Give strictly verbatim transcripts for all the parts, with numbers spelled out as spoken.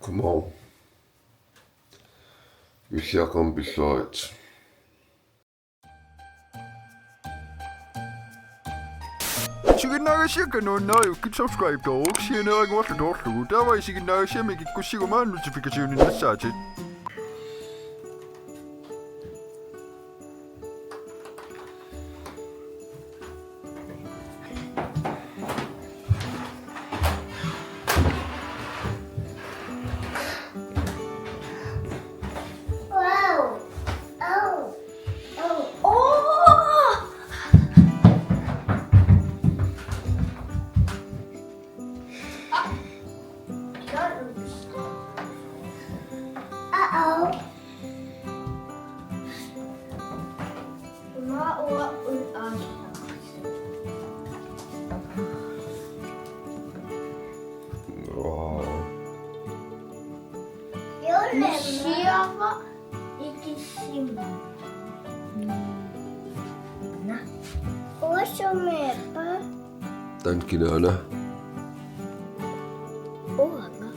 Godmorgen. Juulliaqqamik pilluarit. Isiginnaagassiaq nuannariuk, subscribe-toruk sianeerannguarlu toorlugu. Taava isiginnaagassiami kikkussiguma notification-innassaatit. Uh-oh. Wow. Siava ikissimma. Na. Uanga sumeerpa? Taanna kinaana? Uanga.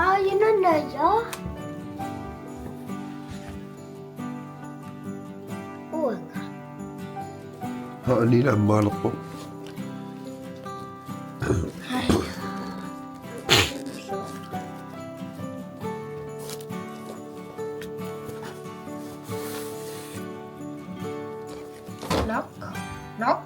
Aajuna Naja. Uanga. Haa, Niina ammaalerpoq. Nok. Nok.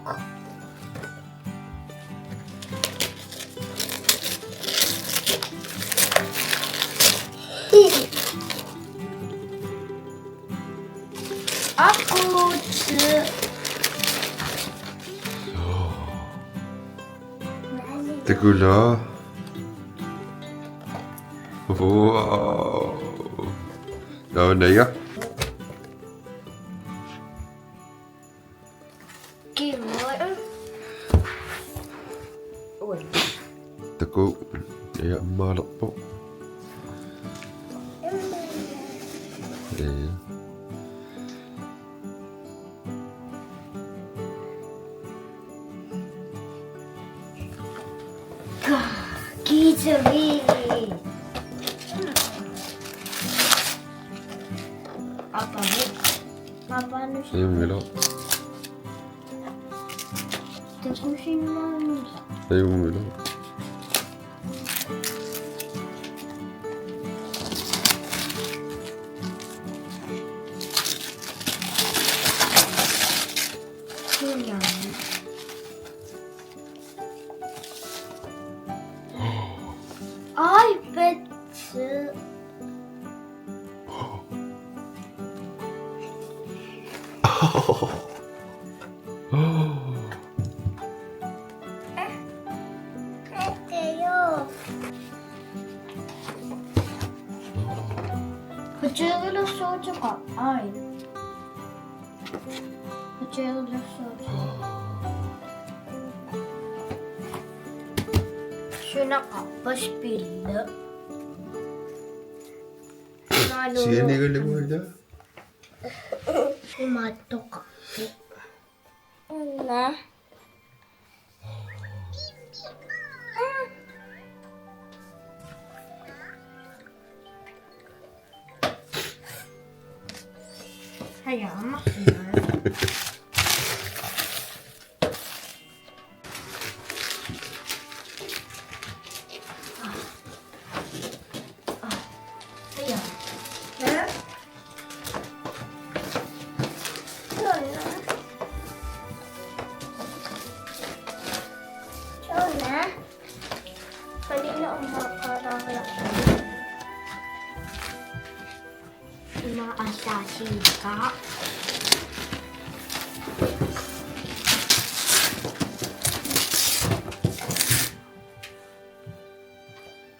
Akutsu. Takula. Wow. Taava Naja. Kimmut. Ui. Takuuk, Naja ammaalerpoq. Ee. Ka-, kiiteri. Apa ni? Apa ni? Ajunngilaq. Takusinnaammata. Ajunngilaq. Sunaana? Ai, petse. Hotellersuuteqarpoq aajuna. Hotellersuuteqarpoq. Sunaqarpa spille? Sianigalugu ila. Imaattoqarpoq. Una. Haja, amma. Ima asaasiikka.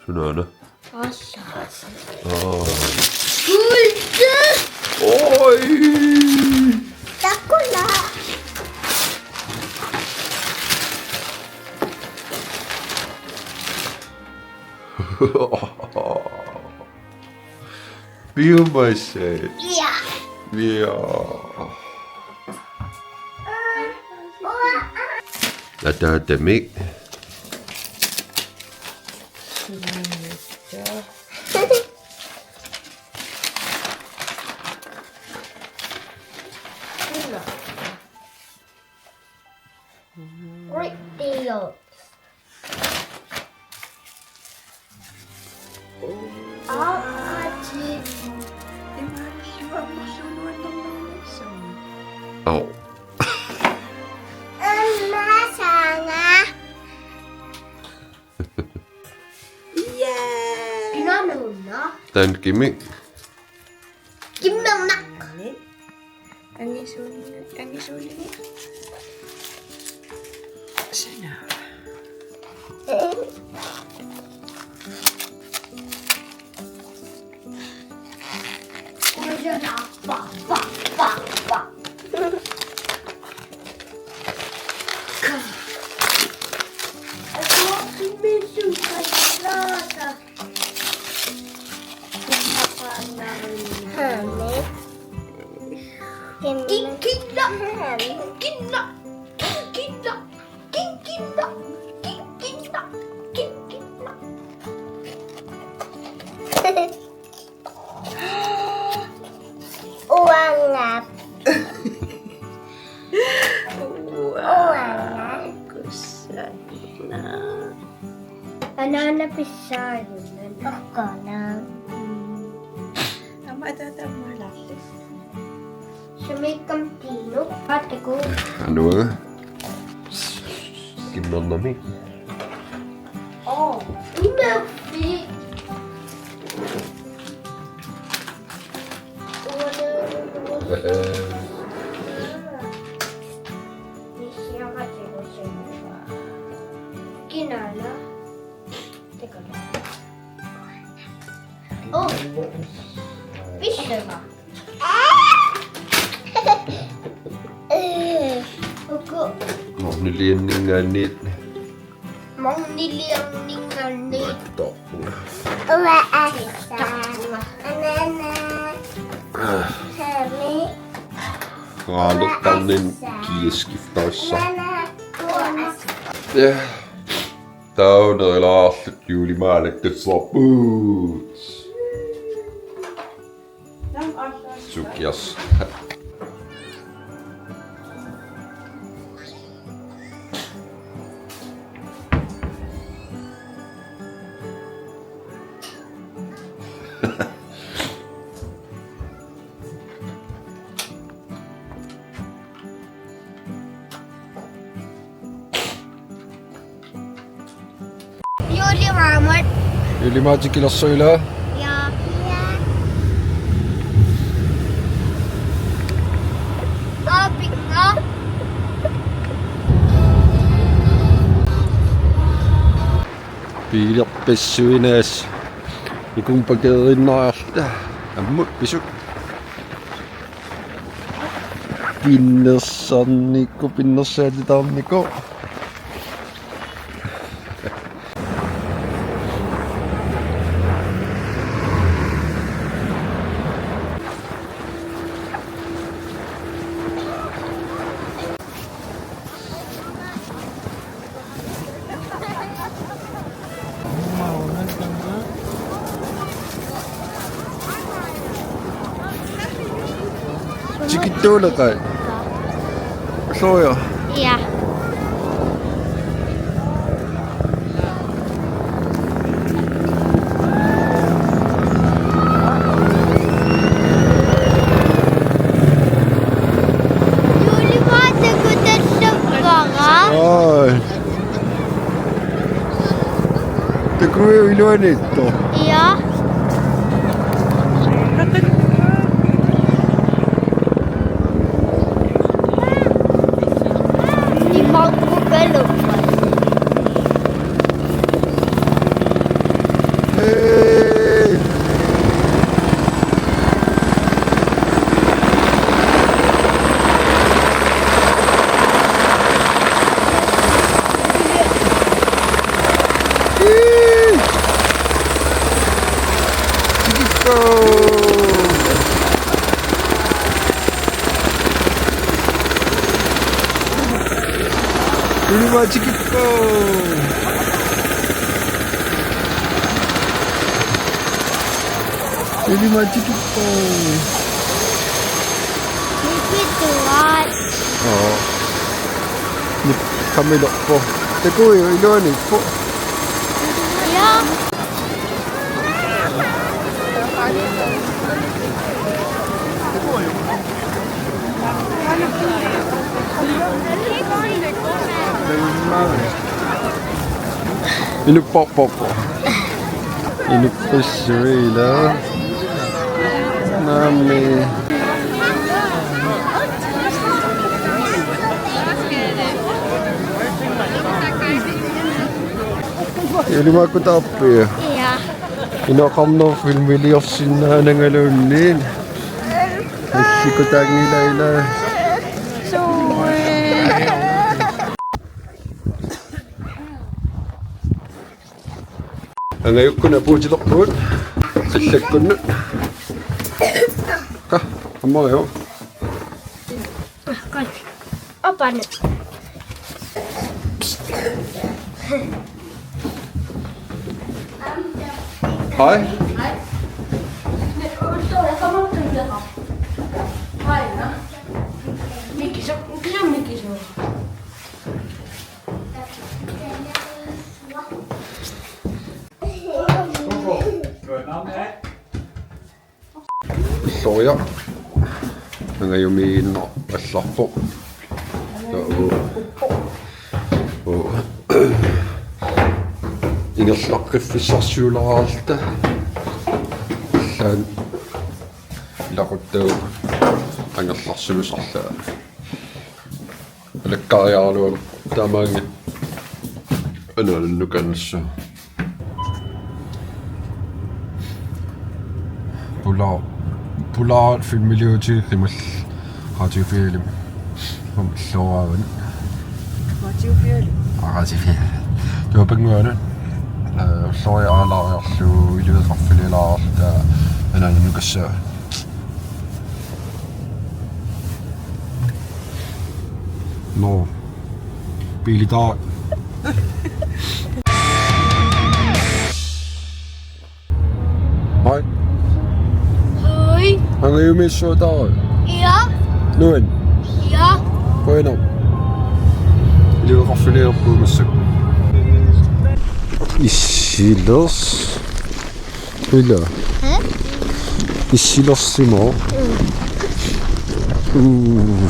Sunaana? Asaasi. Aa. Kulde. Oi. Takula. Piumasai. Ja. Ja. Ataatamik. Kimmernittoq. Great deal. Aa, aa, ti. Imaallu ammarluunuannernaarnissamut. Au. Amma saanga. Iyaa. Inaanunna. Taanna kimi. Kimmernaq. Angisuulluni, angisuulluni. Sana. Kikkilla, kikkilla, kikkilla, kikkilla, kikkilla, kikkilla. Uanga. Uanga. Kusanna. Anaana pissaajunnaq. Okkona. Aamma ataata ammalaarli. Sumiikkamik tiinu. Paattakuu. Anuaga. Kimmernami. Oo. Immerfik. Kinaana. Teka. Oo. Pissama. Uku. Mornilianningaanniit. Mornilianningaanniit. Mattoq. Uanga assa. Anaana. Sami. Aalertarnin kiaskiftarsa. Anaana. Uanga assa. Ja. Taava nerilaarluta juulimaannakkassaarput. Sukias. Juulimaammat. Juulimaat tikilersuilaa. Ja. Aapinga. Piilerpassuinaas. Ikum pakeerinnarta. Ammut pisut. Pinnersarnikku, pinnersaatitaarnikku. Tikittuuleqai. Soja. Ja. Juulimaat takutalluarpara. Ai. Takuuk iluaniittoq. Ja. Imaappoq pelu. Hey. Hey. Tikittoq. Juulimaat tikittoq. Ilimaatikippoq. Nipittaaq. Oo. Nip-, kamilerpoq. Takuuk iluaniippoq. Ja. Inuppassuit ila. Naamik. Ilimaakkutaarpit? Ja. Inoqarnermik filmiliorsinnaanangaluunniit. Illikutaanngilaq ila. Angajukkut apuutilerpugut. Qillakkunnut. Qa, ammariu. Oppaana. Hej. Ulloriaq. Angajumiinnaq allarpoq. Uu. Uu. Ingerlaqqiffissarsiulaarluta. Allaan ilaquttagut angerlarsimasarlugit. Alakkariaraluarlunga tamaanga anaanannukannassaaq. Polar, Polar filmiliutigimmata Radio fire-mi. Om illoraavani. Radio fire. Ah, Radio fire. Tuapanguana. Eh, ulloriaq aalaariarlugu iliveqarfililaarluta anaanannukassaaq. Nå. Biilitaaq. Hej. Hej. Angajumiissuutaarpit? Ja. Nuann? Ja. Qujanaq. Iliveqarfiliorpugut massakkut. Issilers. Ila. Hæ? Issilersimavoq. Mm.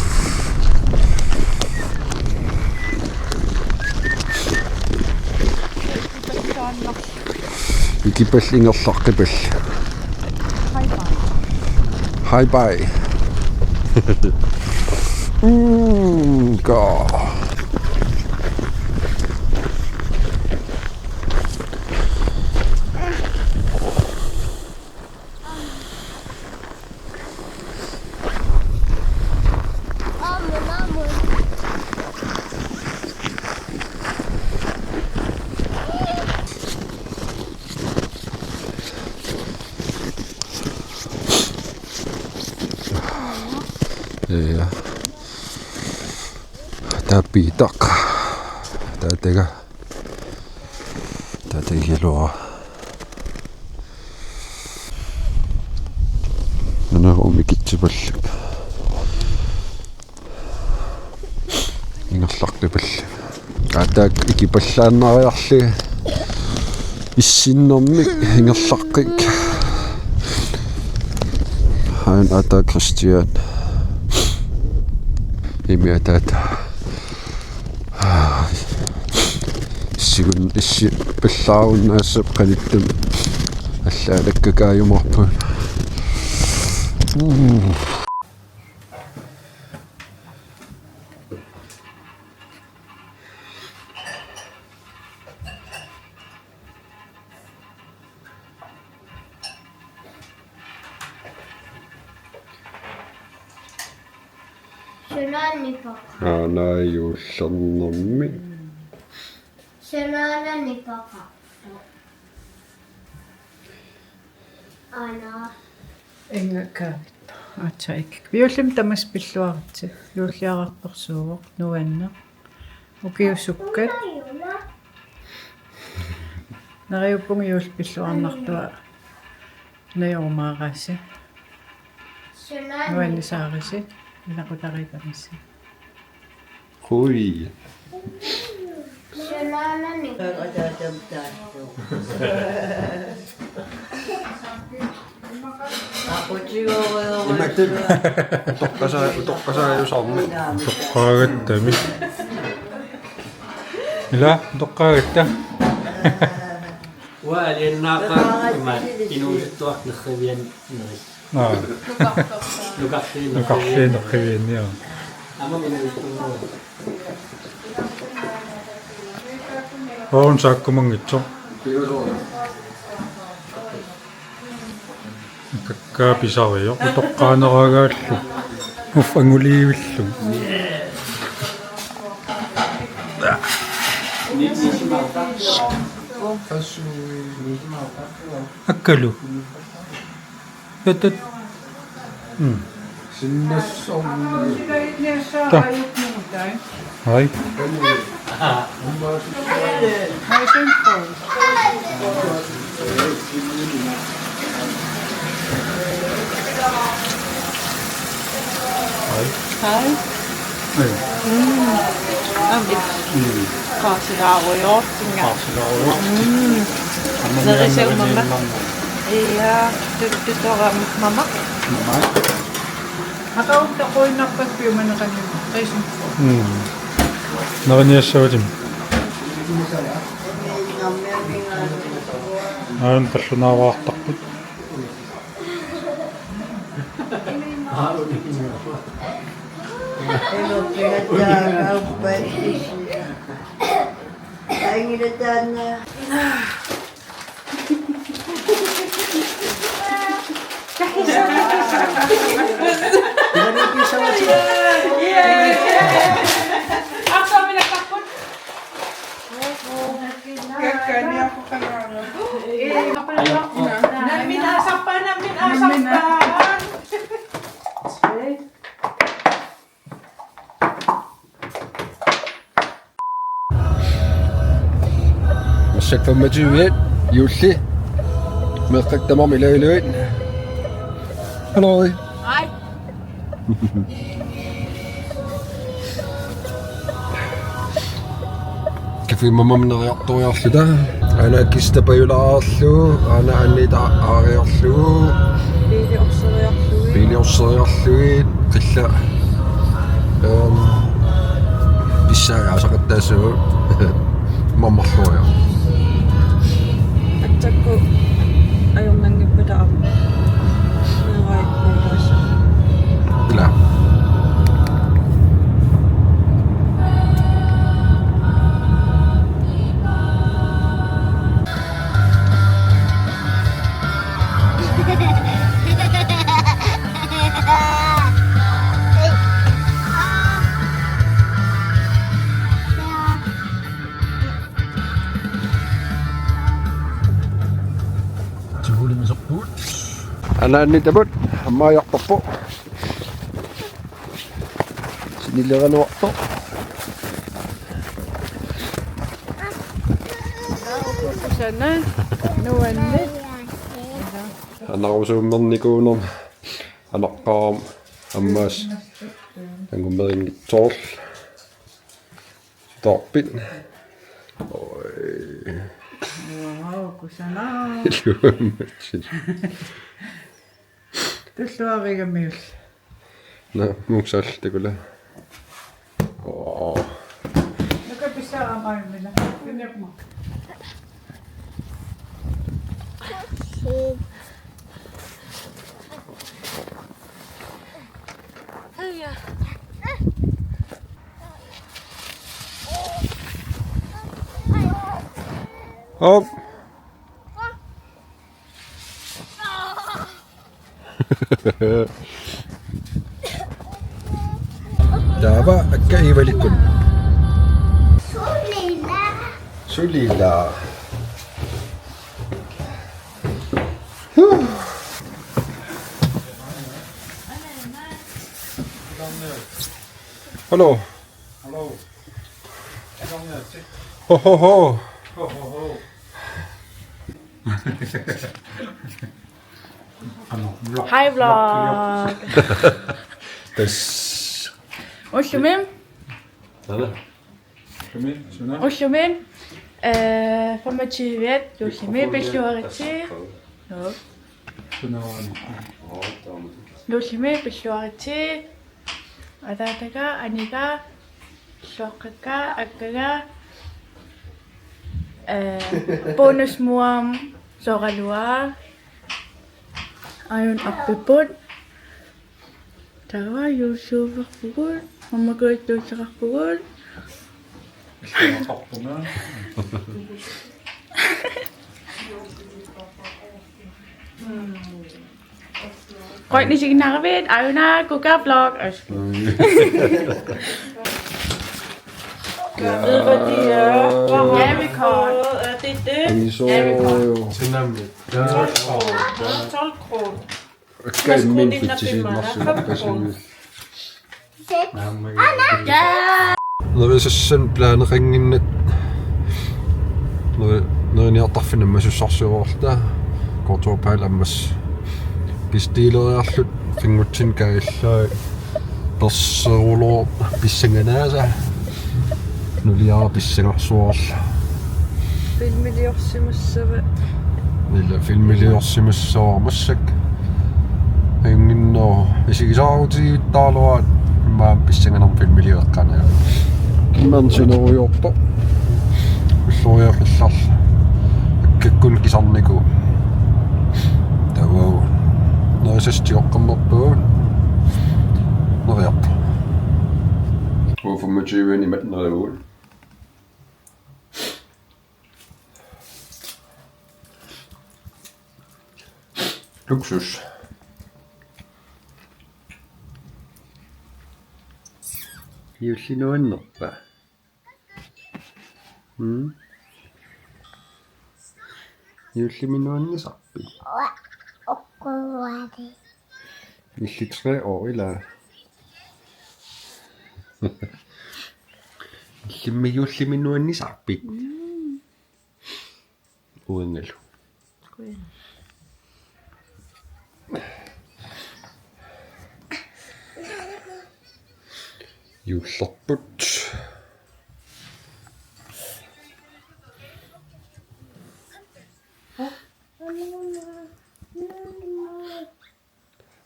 Ikipallit ingerlaqqipallit. Hi bye. Mm, go. Ja. Taava Piitaq. Taava taga. Taava taga iluara. Nana umikitsipallak. Ingerlaqqipallak. Aataak ikipallaannariarlugit. Issinnermik ingerlaqqik. Aana aataak Christian. Imi ataata. Issigun-, issipallaarunnaassapput qanittumi. Allaanakkakaajumaarput. Uu. Sunaana nipaqa? Aana juullernermi. Sunaana nipaqa? Aana. Inga kaavittoq. Aatsaat ikkik. Juullimi tamassi pilluaritsi. Juulliarartorsuuvoq, nuanneq. Ukiut sukkat. Neriuppunga juullip pilluarnartua. Najorumaarassi. Nuannisaarisi. Ilaqutariit tamassi. Hui. Imatut utoqqasa-, utoqqasariusarmi. Utoqqaagattami. Ila, utoqqaagatta. Uanga aliannaaqaanga imaat inuusuttuarnerrivian neris. Aa. Nukarfiin. Nukarfiin nerrivian, joo. Aamma inuusuttuarnerrivian. Uun saakkumanngitsoq. Kakkaak pisarivoq, utoqqaaneragaallu. Uffa anguliivillu. Akkalu. Tut, tut. Mm. Ta. Hai. Hai. Hai. Ai. Mm. Aamma. Mm. Qaasilaarujoortinga. Qaasilaarujoortinga. Mm. Aamma. Nerisagumaarmat. Ia, tu-, tutoramik mamaq. Mamaq. Aqagu taquinnarpakka piumaneqanngimmat. Qiisumik. Mm. Neriniassavatim. Aana tallunaavaartarput. Nammineq aasarpaat, nammineq aasarpaat. Massakkut femogtyve juulli. Meeqqat tamarmik ilagalugit. Hallo. Hej. Café Mamamik neriartoriarluta. Aana Akista pajulaarlugu, aana Anita aariarlugu. Biili orseriarlugit. Biili orseriarlugit. Qillat. Ehm, pissaagaasaqattaassuugut. Marmarluariarlugu. Aatsaat ajornanngippata aamma. Meeraappuutaasa. Ila. Tiulimasorpugut. Anaanni tamut ammaajartorpoq. Sinileraluartoq. Kusanaq nuanneq. Anarusuummernikuunerma anaqqaarama ammaas angummerinngitsoorl. Torpit. Oj. Wow, kusanaq. Iluamik. Tulluarigamiuk. Naa, muusal takula. Oo. Nuka pissaarama aimila. Pinnerma. Hiya. Op. Taava akka Iivalikkut. Sulila. Sulila. Huh. Hallo. Hallo. Ho, ho, ho. Ho, ho, ho. Hej vlog. Tassa. Ullumi. Tassa. Ullumi. Eh, femogtyve juullimi pilluaritsi. Nå. Juullimi pilluaritsi. Ataataga, aniga, soqqakka, akkaga, eh, bonusmor, sooralua, ajun appipput, taava juulliulerpugut, mammakuittuussaqarpugut. Qujanaq isiginnaaravit, aajuna Kuka Vlog. Jeg ved, hvad de er. Hvor har du fået? Er det det? Tolv kroner. Hvad skulle din have bemærket? Fem kroner. Nerisassat planeqannginnat neri-, neriniartarfinnut masussarsivaalta, kortuorpaal ammas pistileriarlut qinngutsinni kaajallai perserulor pissanganaasa nuliara pissangarsuarla. Filmiliorsimassava. Ila filmiliorsimassavara massakkut. Ajunngitsoq isigisaarutigittaarlugu immaqa pissanganarmik filmiliveqqaarnanga. Kimmansinerujoorpoq. Ulloriaqillarlu. Akkakkut kisarnikuuvoq. Taava. Nerisassat tioqqammerpugut. Neriartoq. Uaffummatsiuini matneriugut. Luksus. Juulli nuannerpa? Mm? Juullimi nuannisarpit? Illit tre år, ilaa? Illimmi juullimi nuannisarpit? Mm. Uangalu. Qujan. Juullerput.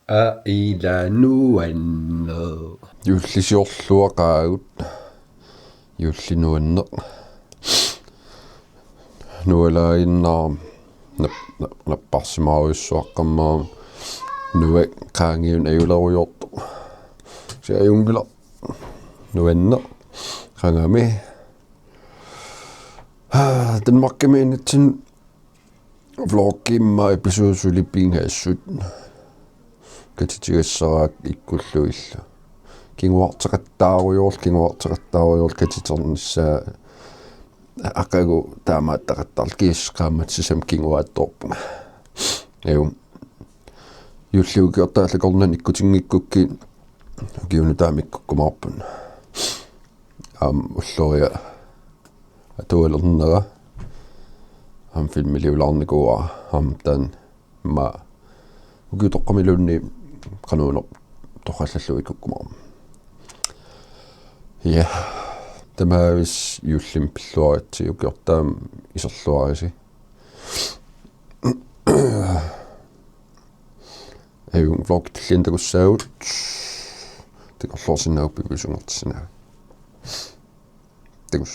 Aa, ila nuanneq. Juullisiorluaqaagut. Juulli nuanneq. Nualaaginnarama nap-, nap-, napparsimaarujussuaqqammerama. Nuak qaangiunneq ajulerujoortoq. Kisianni ajunngilaq. Nuanneq. Qangami. Aa, Danmarkimiinnitsinni vlogimma episode suli pingasut. Katitigassaraakka ikkullugillu. Kinguarteqattaarujoorlunga, kinguarteqattaarujoorlunga katiternissaa, aqagu taamaattaqattaarlunga, kiisalu qaammat sisamat kinguaattoorpunga. Ajunngilaq. Juulli ukiortaallunga kornanni ikkutinngikkukkit ukiunut taama ikkukkumaarpunga. Aamma ulloriaq atualernera aamma filmiliulaarnikuuara aamma taanna immaqa ukiutoqqamiluunniit qanuunerpoq torrallallugu ikkukkumaarmat. Ja. Tamaavisa juullimi pilluaritsi, ukiortaami iserluarisi. Ajunngilaq vlogit tulliani takussaagut. Takorloorsinnaagukku piviusunngortissinnaagavit. Takuss.